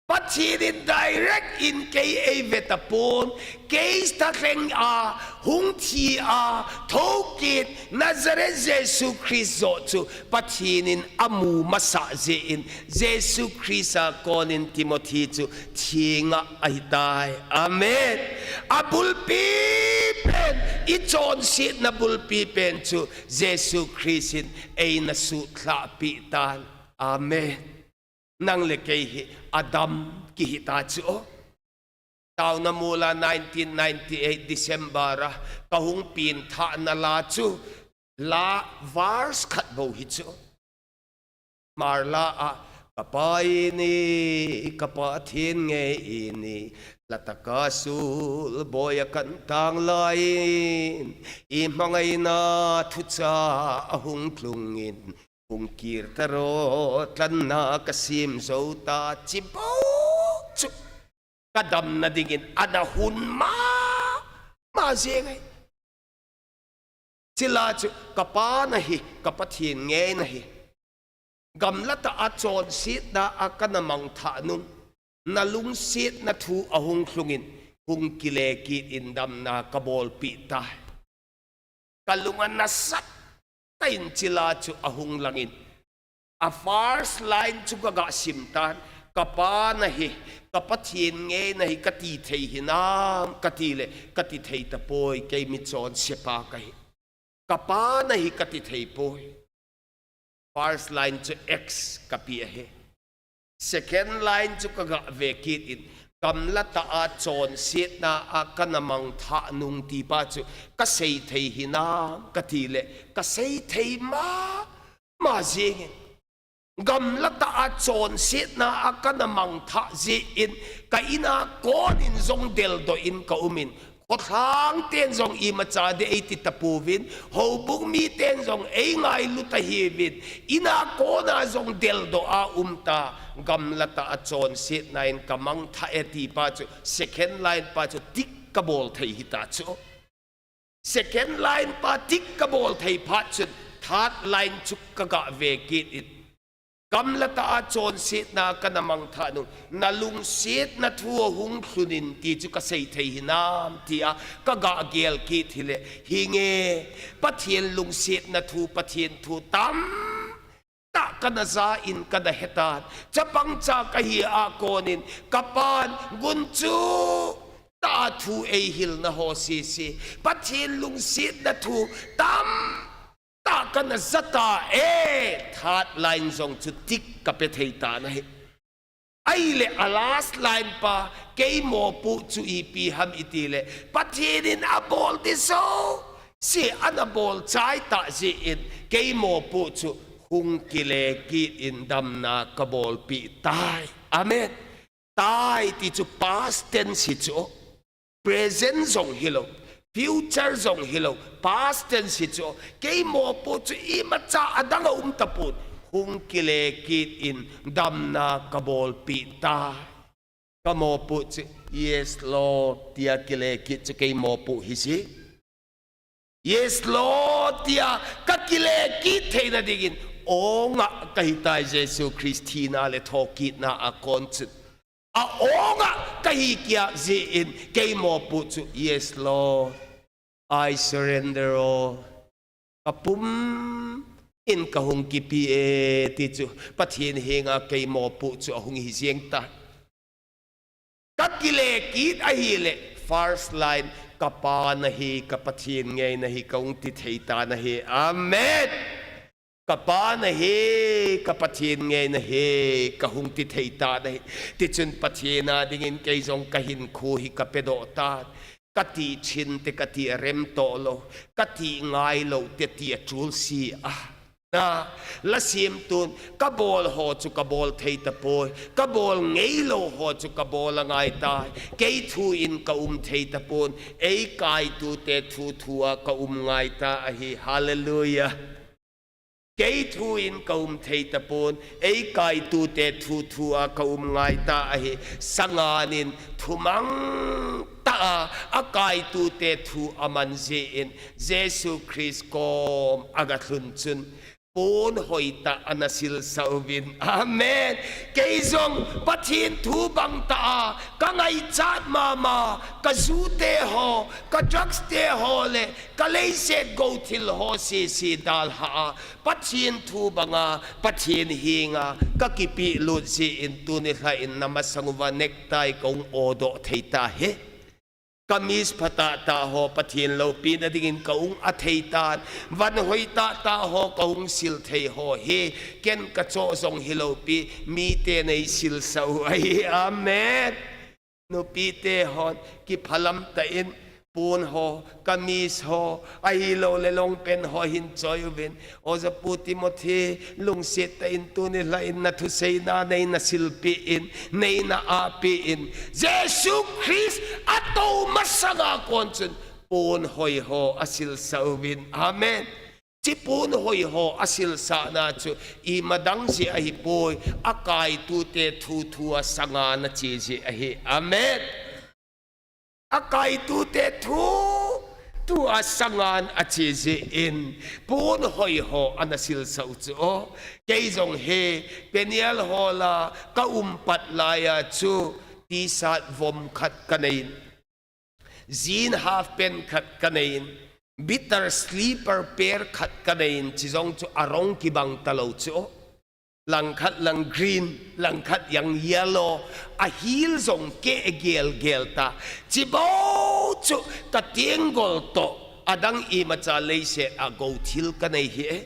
Pathen in direct in kei eivet apon, kei thalheng a, hung thi a, thokit, Nazareth Jesu Christ joh chu Pathen in amu masah jeh in, Jesu Christ a konin Timothy chu thenga ahitai. Amen. Abulpi pen, ichonsetna bulpi pen chu Jesu Christ in eina sut lhah peh tan. Amen. Nang le kei hi adam kihi ta chu o. Taona mola nineteen ninety-eight December a kahung pengthahna la chu la verse khat bou hi chu. Hmar la a, ka Pa in, ka Pathen nge in, la taka sul boi a kan tang laiyin, i hmangaina thucha ahung tlungin, hung kir taro, tlanna ka sem jou ta, chi bou chu ka damna dingin ana hun mama jeng ahi. Chule chu ka Pa nahi, ka Pathen nge nahi. Gamla tah a chonsetna a kana mangthah nung, na lungsetna thu ahung tlungin, hung kile kit in damna ka bolpeh tai. Ka lung ana sat tah in chule chu ahung langin, a first line chu ka ga sim tan, ka Pa nahi, ka Pathen nge nahi, ka ti thei hinam, ka ti le, ka ti thei tapoi, kei michonse pa kahi. Ka Pa nahi ka ti thei poi. First line chu X ka pe ahi. Second line chu ka ga ve kit in, gamla tah a chonsetna a kana mangthah nung ti pa chu ka sei thei hinam ka ti le, ka sei thei mama jeng in. Gamla tah a chonsetna a kana mangthah jeh in, ka in a kon in jong deldoh in ka um in, kholhang ten jong imacha ding eiti tapouvin, houbung miten jong eingailu tahiuvin, in a kon a jong deldoh a um ta, gamla tah a chonsetna in ka mangthah e ti pa chu, second line pa chu tick ka bol thei hita chu. Second line pa tick ka bol thei phat chun, third line chu ka ga ve kit in. Gamla tah a chonsetna kana mangthah nung, na lungsetna thu ahung lhun in ti chu ka sei thei hinam tia ka ga gel kit hile, hinge, Pathen lungsetna thu, Pathen thu tam tah kana ja in kana he tan. Chapang cha ka hi a kon in, ka pan gunchu tah a thu eihilna ho sese, Pathen lungsetna thu tam tah kana ja ta e, third line jong chu tick ka pe thei tan ahi. Ahile a last line pa, kei mopoh chu ipi ham iti le, Pathen in abol ding jouse ana bol chai tah jeh in, kei mopoh chu hung kile kit in damna ka bolpeh tai. Amen. Tai ti chu past tense hi chu. Present jong hilou, future jong hilou, past tense hi chu. Kei mopoh chu imacha adang a um tapon, hung kile kit in damna ka bolpeh tai. Ka mopoh chu, "Yes, Lord," tia kile kit chu kei mopoh hi si. "Yes, Lord," tia ka kile kit theina dingin, ong a ka hitai Jesu Christ thina le thokitna a kon chun. A ong a ka hi kia jeh in kei mopoh chu, "Yes, Lord, I surrender all." Ka pum in ka hung kipe e ti chu, Pathen henga kei mopoh chu ahung hi jeng ta. Ka kile kit ahile, first line, ka Pa nahi, ka Pathen ngei nahi, ka hung ti thei ta nahi. Amen. Ka Pa nahi, ka Pathen ngei nahi, ka hung ti thei ta nahi. Tichun Pathen a dingin kei jong ka hinkho hi ka pedoh tan. Ka ti chin te ka ti a rem toh lou, ka ti ngai lou te ti a chul si a. Na, la sim tun, ka bol ho chu ka bol thei tapoi, ka bol ngei lou ho chu ka bol angai tai. Kei thu in ka um thei tapon, ei kaitu te thu thu a ka um ngai ta ahi. Hallelujah. Kei thu in ka um thei tapon, ei kaitu te thu thu a ka um ngai ta ahi. Sangan in thumang tah a, a kaitu te thu a man jeh in, Jesu Christ kom a ga lhun chun, pon hoi tah ana silsa uvin. Amen. Kei jong Pathen thu bang tah a, ka ngaichat mama, ka ju te ho, ka drugs te ho le, ka leiset go thil ho sese dalha a, Pathen thu banga, Pathen henga, ka kipe lut jeh in tuni lha in na masang uva necktie ka hung odoh thei ta hi. Kamis phatah tah ho Pathen loupina dingin ka hung a thei tan, van hoi tah tah ho ka hung sil thei ho hi, ken ka choh jong hilou pi, miten ei silsa u ahi. Amen. Nupi te hon kiphalam tah in, pon ho, kamis ho, ahilou le long pant ho hin choi uvin. Oja Pu Timothy, lungset tah in tuni lha in na thuseina nei na silpeh in, nei na apeh in. Jesu Christ a tou masanga kon chun pon hoi ho a silsa uvin. Amen. Chi pon hoi ho a silsahna chu ima dang jeh ahipoi, a kaitute thu thu a sangan a che jeh ahi. Amen. A kaitute thu thu a sangan a che jeh in pon hoi ho ana silsah u chu. Kei jong hi Peniel Hall a ka um pat lai a chu T-shirt vom khat ka nei in, jean half pant khat ka nei in, beater slipper pair khat ka nei in, chi jong chu a rong kibang talou chu. Langkhat lang green, langkhat yang yellow, a heel jong keh gel gel ta. Chi bou chu ka tenggol toh, a dang imacha leiset a go thil ka nei hi e.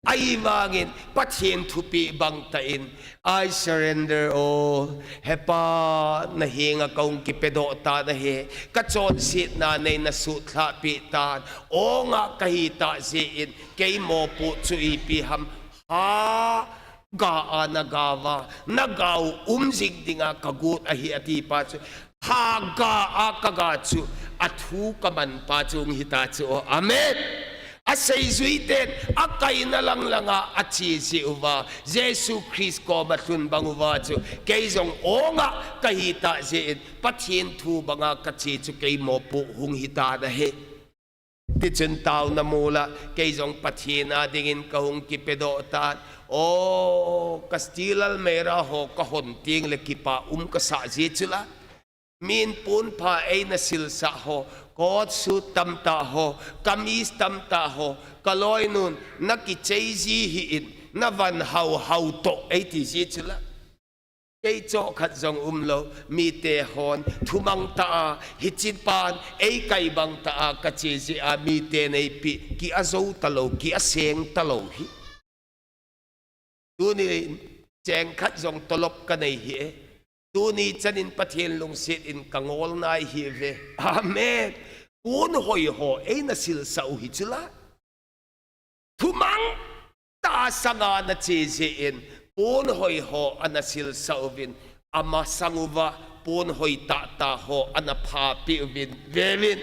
Ahivangin Pathen thupeh bang tah in, I surrender all. He Pa, na henga ka hung kipedoh tan ahi. Ka chonsetna nei na sutlhah peh tan. Ong a ka hi tah jeh in, kei mopoh chu ipi ham. Ha, ga a na ga uva, na ga u um jing dinga ka got ahi ati pa chu, ha ga a ka ga chu, athu ka man pa chu hung hita chu. Amen. Aseijui ten, akaina lang langa ache jeh uva, Jesu Christ koma lhun bang uva chu, kei jong ong a ka hita jeh in, Pathen thu banga ka che chu kei mopoh hung hita na he. Tichun taona mol a, kei jong Pathen a dingin ka hung kipedoh tan. O, ka steel almirah ho ka hon teng le kipa um ka sah jeh chu la. Min pon pha eina silsah ho, coat suit tamtah ho, kamis tamtah ho, ka loinun, na kichei ji hih in, na van hau hau toh, eiti jeh chu la. Kei choh khat jong umlou, mite hon, thumang tah a, hiche pan, eikai bang tah a, ka che jeh a, miten eipeh, ki ajou talou, ki aseng talou hi. Tuni cheng khat jong tolop ka nei hi e. Tuni chan in Pathen lungset in ka ngol nai hi ve. Amen. Pon hoi ho, eina silsah u hi chu la. Thumang tah a sanga na che jeh in, pon hoi ho ana silsah uvin, amasang uva, pon hoi tah tah ho ana phapeh uvin, vevin.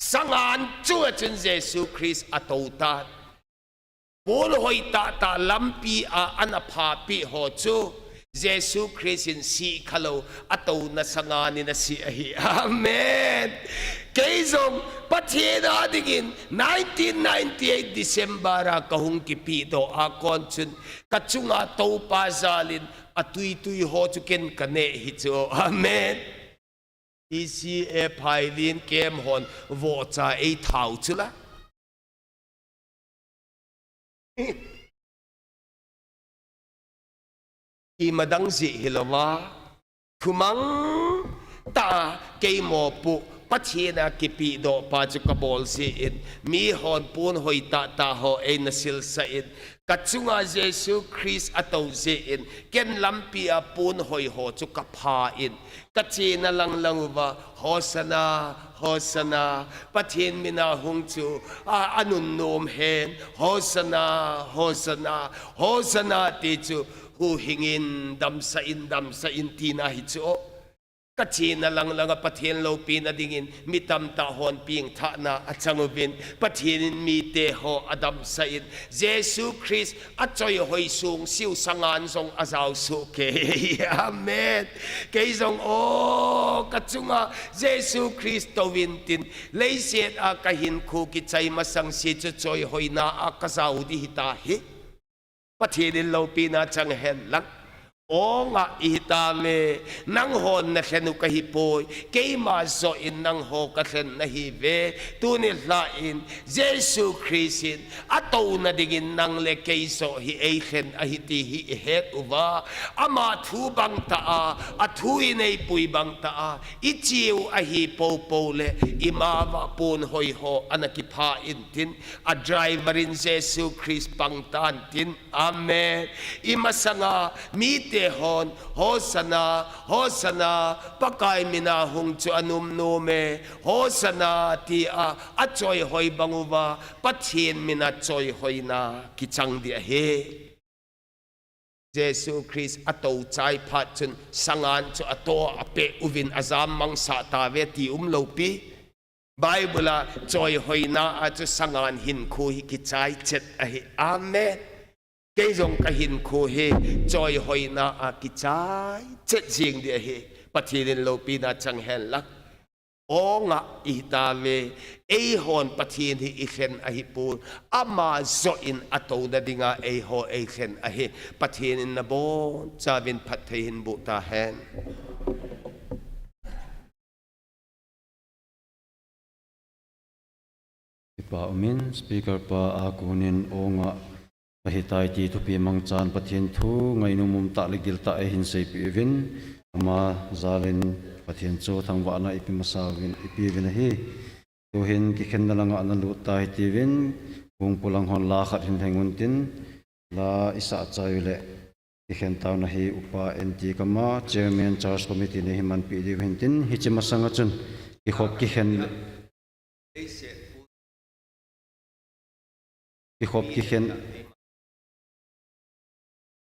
Sangan chu achun Jesu Christ atou tan. Pon hoi tah tah lampi a ana phapeh ho chu, Jesu Christ in sih khalou, atouna sangan in asih ahi. Amen. Kei jong Pathen a dingin nineteen ninety-eight December a ka hung kipehdoh a kon chun, ka chunga Toupa jal in atui tui ho chu ken ka neh hi chu. Amen. E C A phailin kem hon vohcha eithau chu la. Ima dang jeh hilouva, thumang tah a kei mopoh, Pathen a kipehdoh pa chu ka bol jeh in, mi hon pon hoi tah tah ho eina silsah in, ka chunga Jesu Christ atou jeh in, ken lampi a pon hoi ho chu ka pha in, ka chena lang lang uva, Hosanna, Hosanna, Pathen mina hung chu, a, anunnom hen, Hosanna, Hosanna, Hosanna ti chu, huhhing in, damsah in, damsah in tina hi chu. Ka chena lang langa Pathen loupina dingin, mi tamtah hon pengthahna achang uvin, Pathen in mite ho adamsah in, Jesu Christ achoi hoi sung siu sangan jong ajao soh kei. Amen. Kei jong o, ka chunga Jesu Christ tou intin, leiset a ka hinkho kichai masang se chu choi hoina a ka jao di hita hi. Pathen in loupina chang hen lang. Ong a ihi tauve, nang hon na lhen u ka hi poi, keima joh in nang ho ka lhen na hi ve. Tuni lha in Jesu Christ in atouna dingin nang le kei joh hi ei lhen ahi ti hi i het uva. Ama thu bang tah a, athu in ei pui bang tah a, i cheu ahi popo le, i ma uva pon hoi ho ana kipha intin, a driver in Jesu Christ pang tan tin. Amen. I masanga mite hon, Hosanna, Hosanna, Pakai mina hung chu anom nom e, Hosanna, tia achoi hoi bang uva, Pathen mina choi hoina kichang di ahi. Jesu Christ atou chai phat chun sangan chu ato a apeh uvin ajam mang sah tauve ti umlou pi. Bible a choi hoina a chu sangan hinkho hi kichai chet ahi. Amen. Kei jong ka hinkho hi choi hoina a kichai chet jing di ahi. Pathen in loupina chang hen lang. Ong a ihi tauve, ei hon Pathen hi i lhen ahi pon, ama joh in atouna dinga ei ho ei lhen ahi. Pathen in na bonchauvin phatthei hin boh ta hen. Kipa umin, speaker pa a konin ong a ka hitai ti thupi mangchan Pathen thu ngainom um tah le gil tah a eihin seipeh uvin, ama jal in Pathen chu thangvahna ipe masa uvin, ipe uvin ahi. Tuhin kikhenna langa na lut ta hitiuvin, kong polang hon la khat hin lheng untin, la i sah chai u le, kikhen tauna hi Upa N T Kama, Chairman Church Committee nei hin manpeh diu hintin, hiche masanga chun, kikhop kikhen le, kikhop kikhen,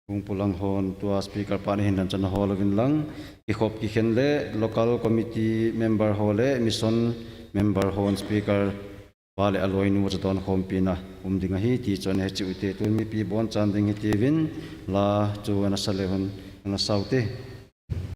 Kungpulang hon tua speaker pa ni hin dan chana hol uvin lang. Kikhop kikhen le local committee member ho le mission member hon speaker pa le aloinu chu don khompi na um ding ahi ti chu ana hechi ute. Tun mipi bon chan ding hiti uvin la chu ana sa le hon ana saute.